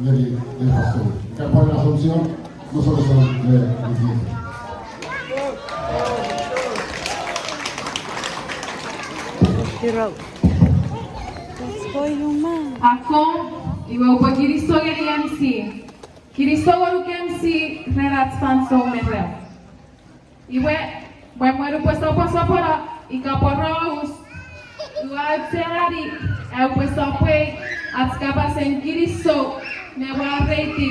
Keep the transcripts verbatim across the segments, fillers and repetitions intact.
Ngeni ei fansoun. Ika pwan Asompsion, mosonoson me Nikita. Akkom, iwe upwe kinisou ngeni M C. Kinisou ngonuk M C ren ach fansoun me rem. Iwe, mwen upwe soposopono ika poraus, ua aucheani, aupwe sopwei ach kapasen kinisou me mwareiti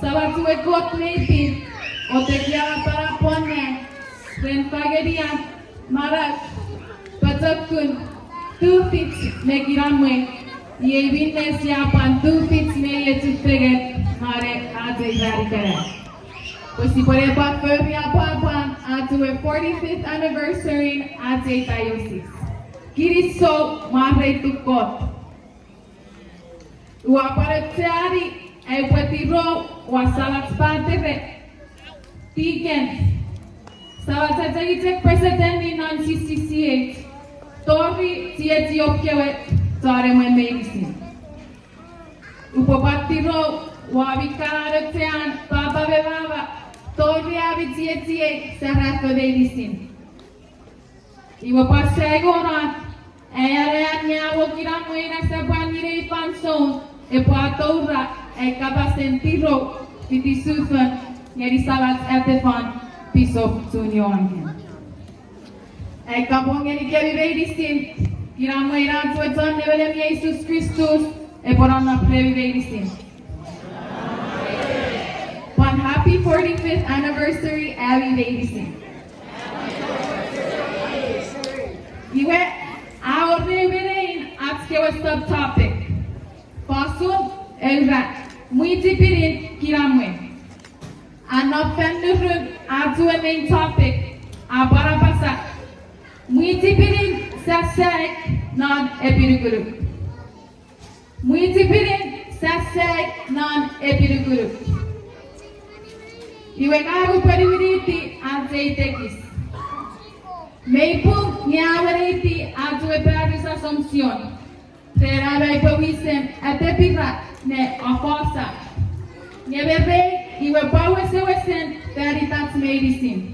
Samach we Kot mi pin, o tekia pwan pwon ren fangenian manau, pochokun, tufich me kinamwe, iei minne sia pwan tufich me iei chufengen non ach ei ran ikenai. Pwe sipwene pwan fori apwapwan ach ewe forty-fifth anniversary ach ei diocese. Kinisou, mwareituk Kot. Ua pwan aucheani, aupwe tirou, ua samach patere, tiken, samach achengicheng presetensi non C C C H, tori chiechiei kewe, chon emwen meinisin. Upwe pwan tirou, ua mi kan aucheani papa me mama, tori ami chiechiei serafo meinisin. Iwe pwan saingonon, ai anean nge a wor kinamwe ina sap pwan ngeni ei fansoun, epwe atoura ai kapasen tirou fiti sufon ngeni samach Atefan Pisop Junior Angen. Ai kapong ngenikemi meinisin, kinamwe ina ach we chon nemenem Jesus Kristus epwe nonnom remi meinisin. Pwan happy forty-fifth anniversary ami meinisin. Iwe, a wor ew me nein ach kewe subtopic. Fosun, eura, mwichipinin kinamwe. A nom fan nurun ach we main topic, a pwan apasa, mwichipinin sasaik non epinukunuk. Mwichipinin sasaik non epinukunuk. Iwe ngang upwe niwiniti ach ei tekis. Mei pung nge a weneiti ach we Paris Assumption. Ren am aipwe wisen atepira ne afosa. Nge me rei, iwe pwan wesewesen fan itach meinisin.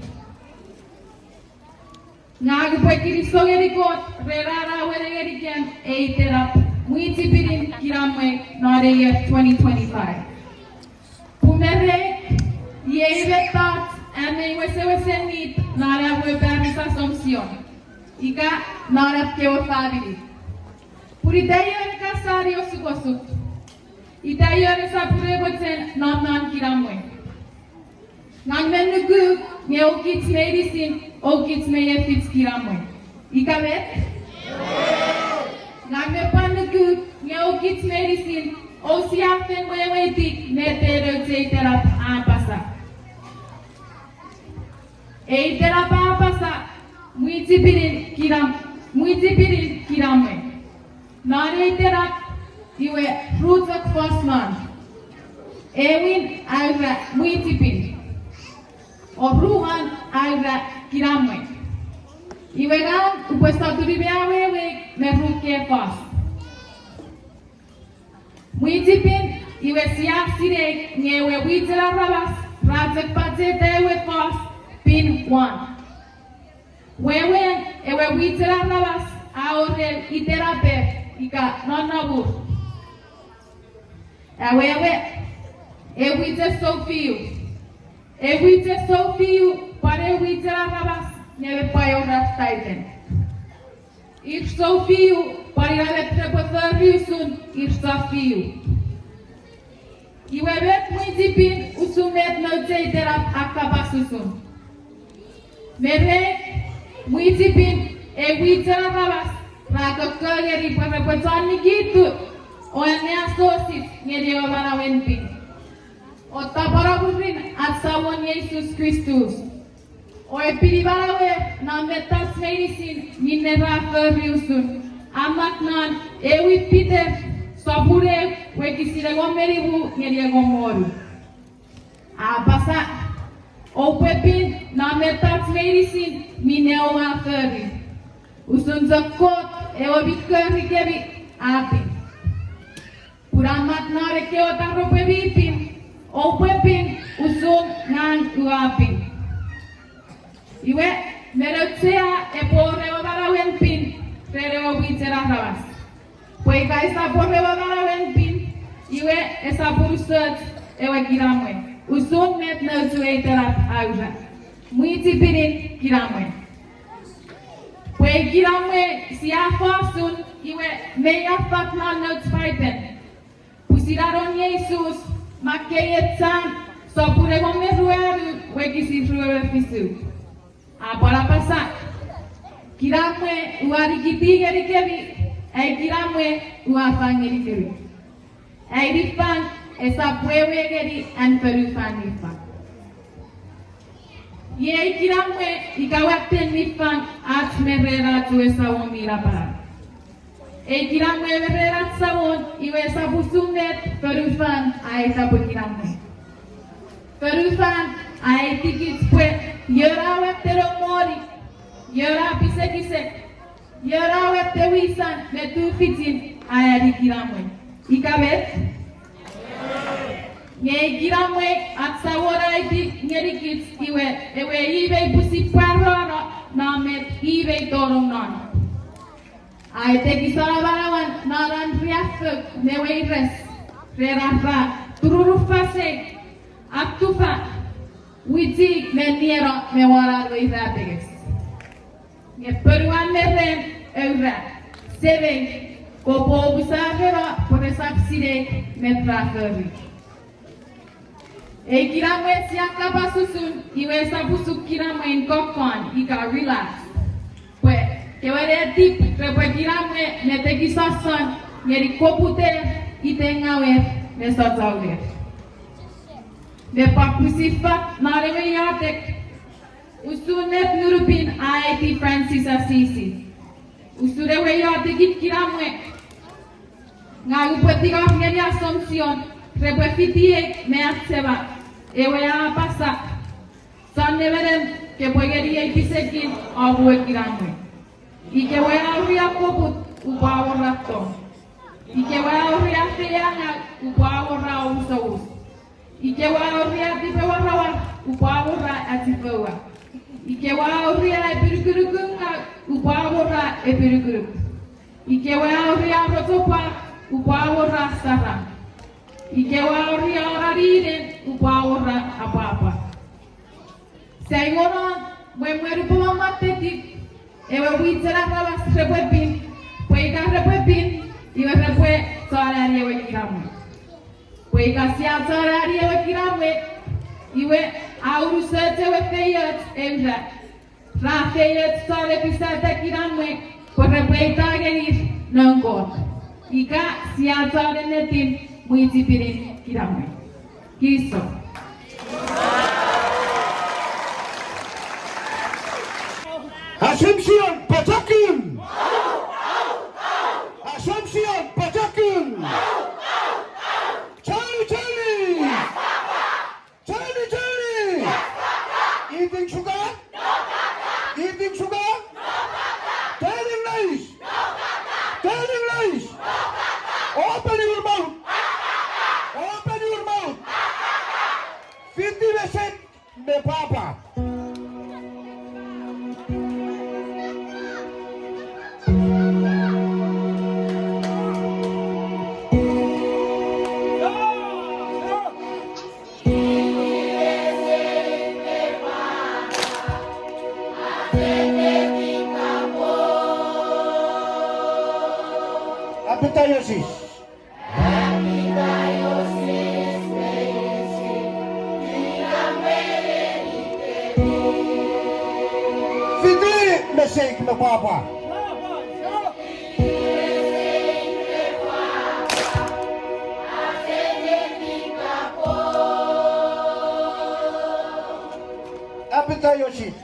Ngang upwe kinisou ngeni Kot ren an a wene ngenikem ei itenap mwichipinin kinamwe non ei ier twenty twenty-five. Pun me rei, iei mettoch am mei wesewesen nit non am we Paris Assumption, ika non am kewe famini. Pun ita ion ka sani osukosuk. Ita ion esap pure mochen nom non kinamwe. Ngang me nukuk nge oukich meinisin, oukich mei efich kinamwe. Ika met? Ngang me pwan nukuk nge oukich meinisin, ousia fen weweiti met ei nouch ei itenap a apasa. Ei itenap a apasa, mwichipinin kinam, mwichipinin kinamwe. Non ei itenap, iwe ru chok fos non. Ewin a ura mwichipin. O ruan a ura kinamwe. Iwe ngang upwe sotuni me awewei me ru kewe fos. Mwichipin, iwe sia sinei nge ewe mwichen aramas ra chok pacheta ewe fos pin wan. Wewen, ewe mwichen aramas a wor itenaper ika nonnomur. Awewe, ew mwichen soufiu. Ew mwichen soufiu pwan ew mwichen aramas nge me pwan wor ar titan. Ir soufiu pwan ina met repwe fori usun ir soufiu. Iwe met mwichipin usun met nouch ei itenap a kapas usun? Me rei, mwichipin, ew mwichen aramas ra kokko ngeni pwe repwe chon nikitu o anneasochis ngeni ewe manauen pin. O tapweno mwirin ach Samon Jesus Kristus. O epini manauer non mettoch meinisin minne ra fori usun. A mak non ewe Peter sopun ew wokisin engon me nimu ngeni engon me wonu. A apasa, oupwe pin non mettoch meinisin minne oua fori. Usun chok Kot ewe mi korikemi a pin. Pun a mak non ekkewe taropwe mi pin, oupwe pin usun ngang ua pin. Iwe, me nouch sia epwe wor ewe manauen pin ren ewe mwichen aramas. Pwe ika esap wor ewe manauen pin, iwe esap unusoch ewe kinamwe, usun met nouch we itenap a ura. Mwichipinin kinamwe. Pwe kinamwe sia fosun iwe mei affat non nouch Paipen. Pwisin anon Jises, Makkei echan, sopun engon me ruanu, wokisin rue me fisu. A pwan apasa, kinamwe ua nikiti ngenikemi, ai kinamwe ua fang ngenikemi. Ai niffang esap wewe ngeni an fonufan niffang. Iei kinamwe ika watten niffang ach me ren ach we Samon mi napanap. Ei kinamwe me ren ach Samon iwe esap usun met fonufan a aita pwe kinamwe. Fonufan a aitikich pwe ion a watteno moni, ion a pisekisek, ion a watte wisan me tufichin a ani kinamwe. Ika met? Nge ei kinamwe ach Samon a aiti ngenikich iwe ewe i mei pwisin pwarano non met i mei tonong non. A atekisona manauan non an riaffou me weires, ren ar ra turunufasei, atufa, wichi me nieno me won an we irapenges. Nge ponuan me ren a ura, Semei, kopwe omusano pwe resap sinei met ra fori. Ei kinamwe sia kapas usun iwe esap usun kinamwen kokkon ika relax. Pwe kewe netip repwe kinamwe me tekisosson ngeni koputer, itengauer me sochouner. Me pwan pwisin fat non ewe iotek, usun met Ngunupin a aiti Francis Assisi. Usun ewe iotekin kinamwe, ngang upwe tingor ngeni Assumption repwe fitiei me achema, ewe a apasa, chon nemenem, kopwe ngeniei pisekin om we kinamwe. Ikewe a uri koput, upwe awora tong. Ikewe a uri feiengau, upwe awora omusomus. Ikewe a uri tipewarawar, upwe awora achifoua. Ikewe a uri epinukunukungaw, upwe awora epinukunuk. Ikewe a uri rotopwak, upwe awora saram. Ikewe a uri ananinen, upwe awora apwapwa. Sia iwono mwen mwen upwe mwammwatetip, ewe mwichen aramas repwe pin, pwe ika repwe pin, iwe repwe chon ani ewe kinamwe. Pwe ika sia chon ani ewe kinamwe, iwe a unusoch ewe feioch, e ura, ra feioch chon efisata kinamwe, pwe repwe ita ngenir noun Kot. Ika sia chon ennetin mwichipinin kinamwe. Kiso. Assumption, pochokun! Assumption, pochokun! Charlie, Charlie! Charlie, Charlie! Eating sugar? Eating sugar? Telling lies! Telling lies! Open your mouth! Open your mouth! Fiti me sek me pwapwa. Appetiosis. Fiti me sek me pwapwa. Appetiosis.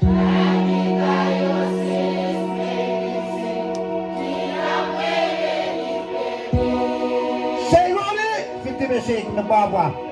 Seingoni, fiti me sek me pwapwa.